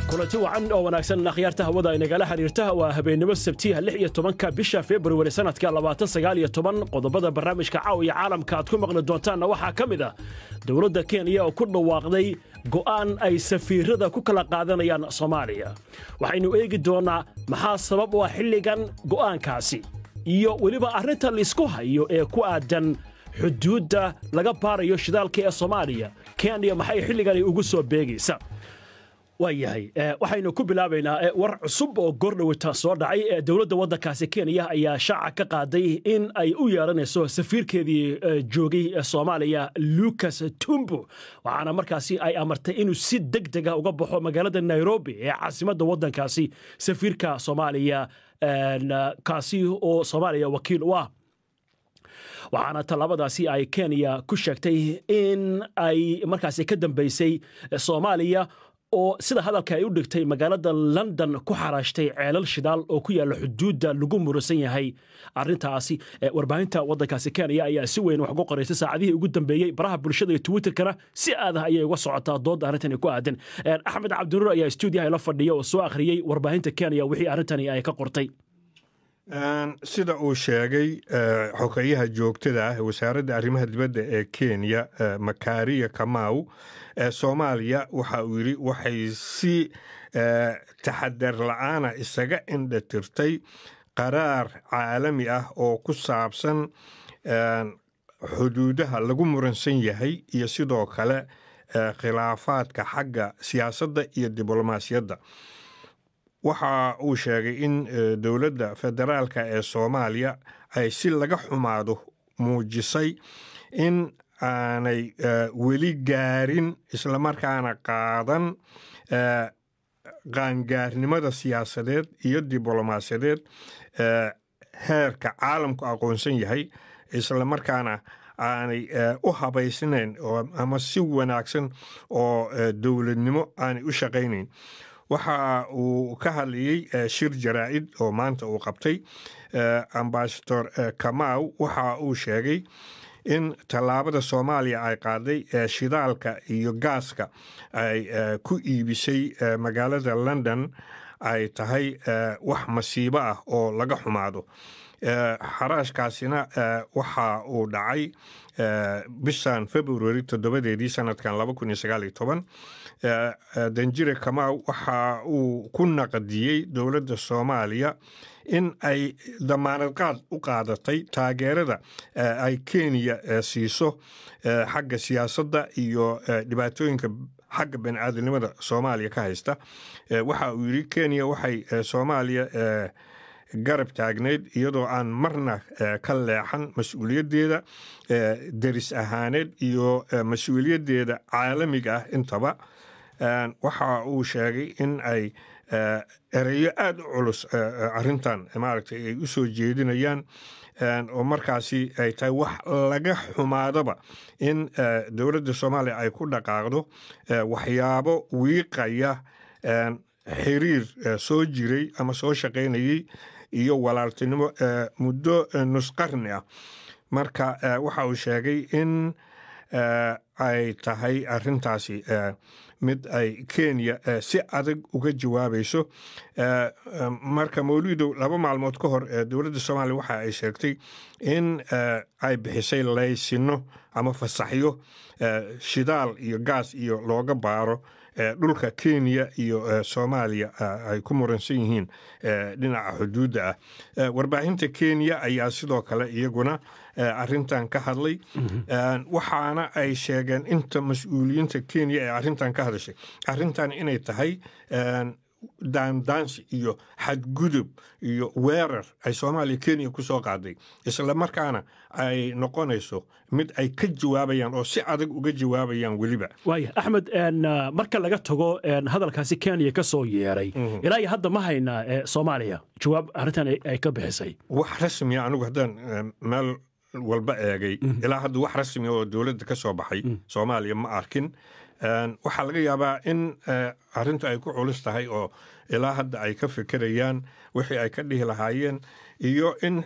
Kulanti wacan oo wanaagsan, akhyaarta hawada inagala xiriirta. Waa habeennimo Sabtiha, 16-ka bisha Februari, sanadka 2019. Qodobada barnaamijka Caawiya Caalamka aad ku maqli doontaanna waxaa ka mid ah dowladda Kenya oo ku dhawaaqday go'aan ay safiirada ku kala qaadanayaan Soomaaliya. Waxaynu eegi doonnaa maxaa sabab u ah xilligan go'aankaasi, iyo weliba arrinta laisku hayo ee ku aadan xuduudda laga baarayo shidaalka ee Soomaaliya. Kenya maxay xilligani ugu soo beegaysa? Waayahay, waxaynu ku bilaabaynaa war cusub oo goordhowata soo dhacay. Dowladda waddankaasi Kenya ayaa shaaca ka qaaday in ay u yeeranayso safiirkeedii joogay Soomaaliya, Lucas Tumbo, waxaana markaasi ay amartay inuu si deg dega uga baxo magaalada Nairobi ee caasimadda waddankaasi, safiirka Soomaaliya kaasi oo Soomaaliya wakiil u ah. Waxaana tallaabadaasi ay Kenya ku sheegtay in ay markaasi ka dambeysay Soomaaliya oo, sida hadalka ay u dhigtay, magaalada London ku xaraashtay ceelal shidaal oo ku yaalla xuduudda lagu muransan yahay. Arrintaasi warbaahinta waddankaasi Kenya ayaa si weyn wax uga qoraysay saacadihii ugu dambeeyey. Baraha bulshada iyo Twitterkana si aadah ayay uga socotaa doodda arrintani ku aadan. Axmed Cabdinuur ayaa stuudiyaha ila fadhiya oo soo akhriyey warbaahinta Kenya wixii arrintani ay ka qortay. Sida uu sheegay xogeyaha joogtada ah Wasaaradda Arrimaha Dibadda ee Kenya, Makaria Kamau, Soomaaliya, waxa uu yidhi, waxay si taxadar la'aana isaga indha tirtay qaraar caalami ah oo ku saabsan xuduudaha lagu muransan yahay iyo sidoo kale khilaafaadka xagga siyaasadda iyo diblomaasiyadda. Waxa uu sheegay in dowladda federaalka ee Soomaaliya ay si laga xumaado muujisay in aanay weli gaarin islamarkaana qaadan qaangaarnimada siyaasadeed iyo diblomaasiyadeed heerka caalamku aqoonsan yahay, islamarkaana aanay u habaysnayn ama si wanaagsan oo dowladnimo aanay u shaqaynayn. Waxa uu ka hadlayey shir jaraa'id oo maanta uu qabtay Ambasador Kamau. Waxa uu sheegay in tallaabada Soomaaliya ay qaaday ee shidaalka iyo gaaska ay ku iibisay magaalada London ay tahay wax masiibo ah oo laga xumaado. Xaraashkaasina waxa uu dhacay bishan February 7-deedii, sanadkan 2019. Danjire Kamau waxa uu ku naqdiyey dowladda Soomaaliya in ay damaanad qaad u qaadatay taageerada ay Kenya siiso xagga siyaasadda iyo dhibaatooyinka xagga baniaadamnimada Soomaaliya ka haysta. Waxa uu yidhi, Kenya waxay Soomaaliya garab taagnayd iyadoo aan marna ka leexan mas-uuliyaddeeda deris ahaaneed iyo mas-uuliyaddeeda caalamiga ah intaba. Waxa uu sheegay in ay ereyo aada u culus arrintan maaragtay ay u soo jeedinayaan, oo markaasi ay tahay wax laga xumaadaba in dowladda Soomaaliya ay ku dhaqaaqdo waxyaabo wiiqaya xiriir soo jiray ama soo shaqaynayey iyo walaaltinimo muddo nus qarni ah. Marka waxa uu sheegay in ay tahay arrintaasi mid ay Kenya si adag uga jawaabayso. Marka, Mawlidow, 2 maalmood ka hor dowladda Soomaaliya waxa ay sheegtay in ay bixisay laysino ama fasaxyo shidaal iyo gaas iyo looga baaro dhulka Kenya iyo Soomaaliya ay ku muransan yihiin dhinaca xuduudda ah. Warbaahinta Kenya ayaa sidoo kale iyaguna arrintan ka hadlay, waxaana ay sheegeen inta mas-uuliyiinta Kenya ee arrintan ka hadashay arrintan inay tahay daandaansi iyo xadgudub iyo weerar ay Soomaaliya Kenya ku soo qaaday, isla markaana ay noqonayso mid ay ka jawaabayaan oo si adag uga jawaabayaan weliba. Waaya, Axmed, marka laga tago hadalkaasi Kenya ka soo yeeray, ilaa iyo hadda ma haynaa Soomaaliya jawaab arrintan ay ka bixisay? Wax rasmiya anigu haddaan meel walba eegay, ilaa hadda wax rasmiya oo dowladda ka soo baxay Soomaaliya ma arkin. Waxaa laga yaabaa in arrintu ay ku culus tahay oo ilaa hadda ay ka fekerayaan wixii ay ka dhihi lahaayeen. Iyo in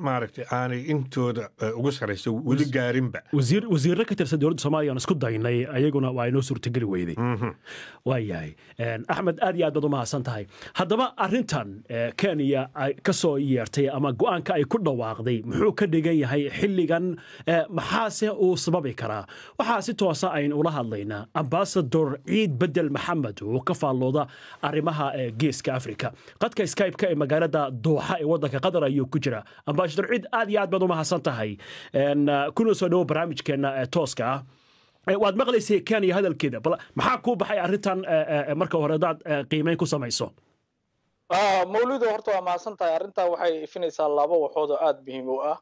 maaragtay aanay intooda ugu sarraysa weli gaarinba. Wasiirro ka tirsan dowladda Soomaaliya aan isku daynay, ayaguna waa inoo suurtageli weyday. Waayahay Axmed, aad iyo aad baad u mahadsan tahay. Haddaba arrintan Kenya ay ka soo yeertay ama go'aanka ay ku dhawaaqday muxuu ka dhigan yahay xilligan, maxaase uu sababi karaa? Waxaa si toosa aynu ula hadlaynaa Ambasador Ciid Bedel Maxamed oo ka faallooda arrimaha Geeska Afrika. Qadka Skype-ka ee magaalada Dooxa ee waddanka Qatar ayuu ku jira. Ambasador Ciid, aad iyo aad baad u mahadsan tahay, kuna soo dhowo barnaamijkeenna tooska ah. Waad maqlaysay Kenya hadalkeeda, bal maxaa kuu baxay arrintan marka hore hadaad qiimeyn ku samayso? Mawlido, horta waa mahadsan tahay. Arrintaa waxay ifinaysaa laba waxood oo aada muhiim u ah.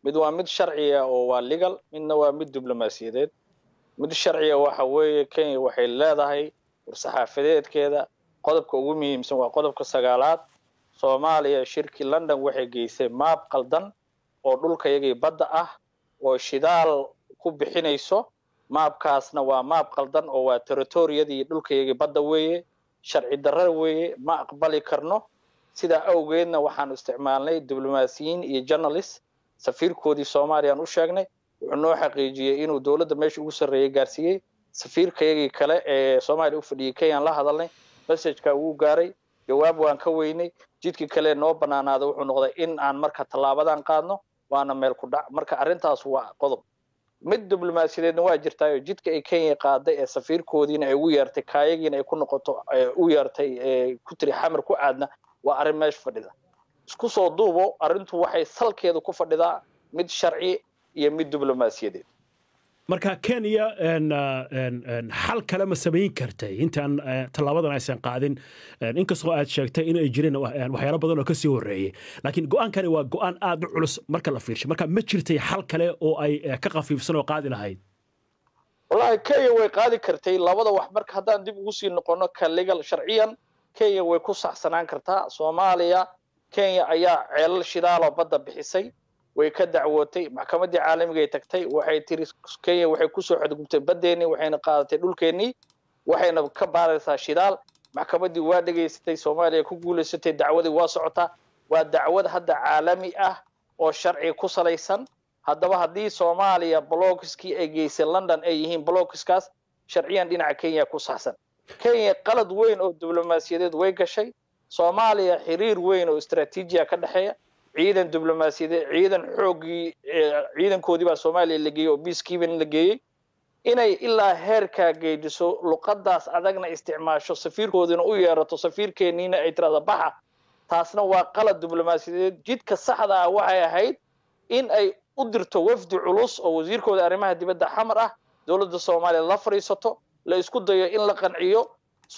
Mid waa mid sharciya oo waa legal, midna waa mid diblomaasiyadeed. Mid sharciya waxa weeye, Kenya waxay leedahay war-saxaafadeedkeeda qodobka ugu muhiimsan waa qodobka 9aad. Soomaaliya shirkii London waxay geysay maab qaldan oo dhulkayagii badda ah oo shidaal ku bixinayso. Maabkaasna waa maab qaldan oo waa territoriyadii dhulkayagii badda weeye, sharci darra weeye, ma aqbali karno. Sidaa awgeedna waxaanu isticmaalnay diblomaasiyiin iyo journalist. Safiirkoodii Soomaaliyaan u sheegnay, wuxuu noo xaqiijiyey inuu dowladda meesha ugu sarreeyay gaarsiiyey. Safiirkayagii kale ee Soomaaliya u fadhiyey Kenyaan la hadalnay, messageka wuu gaaray, jawaab waan ka weynay. Jidkii kale noo banaanaada wuxuu noqday in aan marka tallaabadan qaadno, waana meel ku dhac. Marka arrintaas waa qodob. Mid diblomaasiyadeedna waa jirtaayo, jidka ay Kenya qaaday ee safiirkoodiina ay ugu yeertay, kaayagiina ay ku noqoto u yeertay, ku tiri Xamar ku aadna, waa arrin meesha fadhida. Isku soo duubo, arrintu waxay salkeedu ku fadhidaa mid sharci iyo mid diblomaasiyadeed. Marka Kenya xal kale ma samayn kartay intaan tallaabadan aysan qaadin? Inkastoo aad sheegtay in ay jireen waxyaalo badan oo kasii horreeyey, laakiin go'aankani waa go'aan aad u culus marka la fiirsho. Marka ma jirtay xal kale oo ay ka khafiifsan oo qaadi lahayd? Wallahi Kenya way qaadi kartay labada wax. Marka haddaan dib ugu sii noqono ka legal, sharciyan Kenya way ku saxsanaan kartaa. Soomaaliya, Kenya ayaa ceelal shidaaloo badda bixisay, way ka dacwootay, maxkamaddii caalamiga tagtay. Waxay tiri Kenya waxay kusoo xadgubtay baddeenii, waxayna qaadatay dhulkeennii, waxayna ka baaraysaa shidaal. Maxkamaddii waa dhegaysatay, Soomaaliya ku guulaysatay, dacwadii waa socotaa. Waa dacwad hadda caalami ah oo sharci ku salaysan. Haddaba haddii Soomaaliya blockiskii ay geysay London ay yihiin blockiskaas, sharciyan dhinaca Kenya ku saxsan. Kenya qalad weyn oo diblomaasiyadeed way gashay. Soomaaliya xiriir weyn oo istaraatiijiya ka dhexeeya, ciidan diblomaasiyadeed, ciidan xooggii, ciidankoodii baa Soomaaliya la geeyey oo peacekeeping la geeyey. Inay ilaa heerkaa geejiso, luqadaas adagna isticmaasho, safiirkoodina u yeerato, safiirkeeniina ay tirahda baxa, taasna waa qalad diblomaasiyadeed. Jidka saxda ah waxay ahayd in ay u dirto wafdi culus oo wasiirkooda arrimaha dibadda Xamar ah, dowladda Soomaaliya la fadhiisato, la isku dayo in la qanciyo,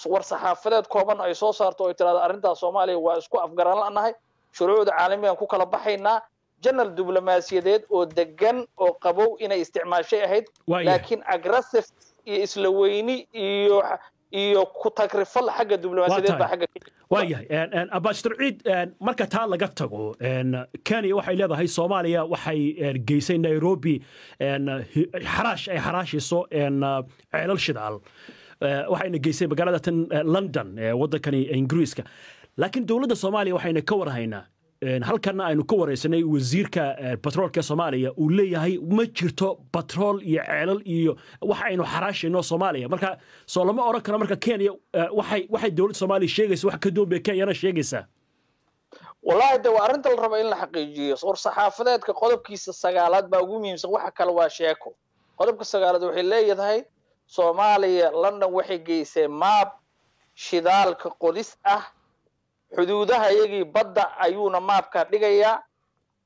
war saxaafadeed kooban ay soo saarto oo ay tirahdo arrintaas Soomaaliya waa isku afgaran la'nahay, shuruucda caalamigan ku kala baxaynaa. Channel diblomaasiyadeed oo degan oo qabow inay isticmaashay ahayd, laakiin aggressive iyo isla weyni iyo ku tagrifal xagga diblomaasiyadeed baa xagga. Waayahay Ambassador Ciid, marka taa laga tago, Kenya waxay leedahay Soomaaliya waxay geysay Nairobi xaraash ay xaraashayso ceelal shidaal, waxayna geysay magaalada tan London ee waddankani Ingiriiska. Laakiin dowladda Soomaaliya waxayna ka warhaynaa, halkanna aynu ka waraysanay wasiirka batroolka Soomaaliya, uu leeyahay ma jirto batrool iyo ceelal iyo wax aynu xaraashayno Soomaaliya. Marka soo lama odhan karo marka Kenya waxay dowladda Soomaaliya sheegaysa wax ka duwan bay Kenyana sheegaysaa? Wallahi de waa arrinta la rabo in la xaqiijiyo. War saxaafadeedka qodobkiisa 9aad baa ugu muhiimsan, waxa kale waa sheeko. Qodobka 9aad waxay leeyahay Soomaaliya London waxay geysay maab shidaalka qodis ah, xuduudaha iyagii badda ayuuna maabka dhigayaa.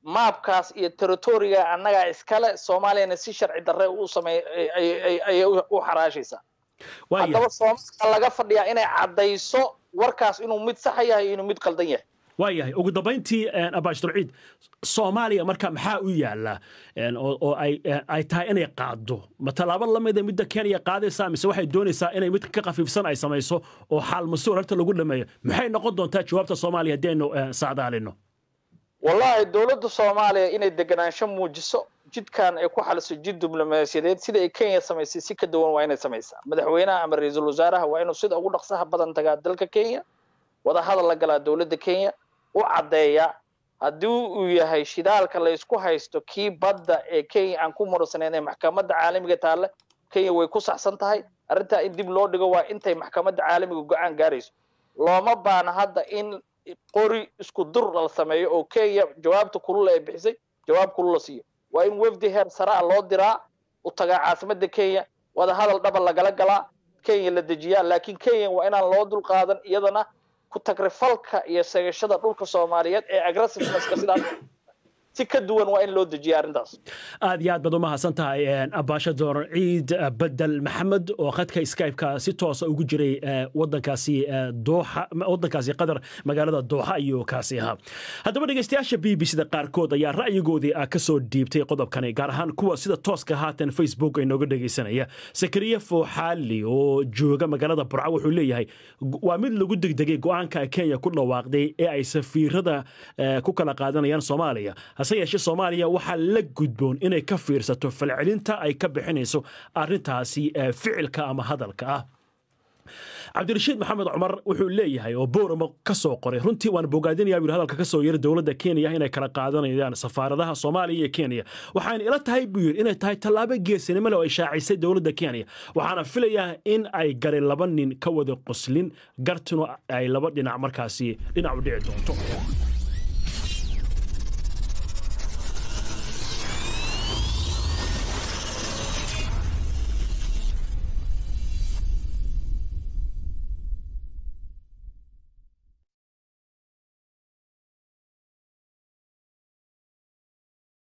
Maabkaas iyo territoriga annagaa iskale, Soomaaliyana si sharci darre u samey ayay u xaraashaysaa. Haddaba Soomaaliya laga fadhiyaa inay caddayso warkaas inuu mid saxa yahay, inuu mid qaldan yahay. Waayahay, ugu dambayntii Ambassador Ciid, Soomaaliya marka maxaa u yaala oo ay tahay inay qaado? Ma tallaabo lamida midda Kenya qaadaysaa, mise waxay doonaysaa inay mid ka khafiifsan ay samayso oo xaal masuur harta lagu dhameeyo? Maxay noqon doontaa jawaabta Soomaaliya haddii aynu saadaalino? Wallahi dowladda Soomaaliya inay deganaansho muujiso, jidkan ay ku xaliso jid diblomaasiyadeed, sida ay Kenya samaysay si ka duwan waa inay samaysaa. Madaxweynaha ama ra-iisul wasaaraha waa inuu sida ugu dhaqsaha badan tagaa dalka Kenya, wadahadal la galaa dowladda Kenya, u caddeeya Haddii uu yahay shidaalka la isku haysto kii badda ee Kenya aan ku muransaneyn ee maxkamadda caalamiga taalla, Kenya way ku saxsan tahay arrintaa in dib loo dhigo, waa intay maxkamadda caalamiga go-aan gaarayso. Looma baana hadda in qori isku dur la sameeyo oo Kenya jawaabta kulul ay bixisay jawaab kulul la siiyo. Waa in wafdi heer sare ah loo diraa, u tagaa caasimadda Kenya, wada hadal dhaba lagala galaa, Kenya la dejiyaa. Laakiin Kenya waa inaan loo dulqaadan iyadana ku tagrifalka iyo sheegashada dhulka Soomaaliyeed ee aggressivenesska, sidaas si ka duwan waa in loo dejiya arrintaas. Aad iyo aad baad u mahadsan tahay, Ambassador Ciid Bedel Maxamed, oo khadka Skype-ka si toosa ugu jiray wadankaasi Dooxa, wadankaasi Qatar, magaalada Dooxa ayuu kaasi ahaa. Haddaba dhegeystayaasha BBC da qaarkood ayaa ra'yigoodii ka soo dhiibtay qodobkani, gaar ahaan kuwa sida tooska haatan Facebook ay nooga dhegeysanaya. Sakariye Fooxaali oo jooga magaalada Burco wuxuu leeyahay: "Waa mid lagu degdegay go'aanka Kenya ku dhawaaqday ee ay safiirada ku kala qaadanayaan Soomaaliya. Hase yeeshee Soomaaliya waxaa la gudboon inay ka fiirsato falcelinta ay ka bixinayso arrintaasi ficilka ama hadalka ah." Cabdirashiid Maxamed Cumar wuxuu leeyahay oo Boorama ka soo qoray: "Runtii waan bogaadinayaa," buu yidhi, "hadalka ka soo yeray dowladda Kenya inay kala qaadanayaan safaaradaha Soomaaliya iyo Kenya. Waxaan ila tahay," buu yidhi, "inay tahay tallaabo geesinimo leh oo ay shaacisay dowladda Kenya. Waxaana filayaa in ay garay laba nin ka wada qoslin, gartuna ay laba dhinac markaasi dhinac u dhici doonto."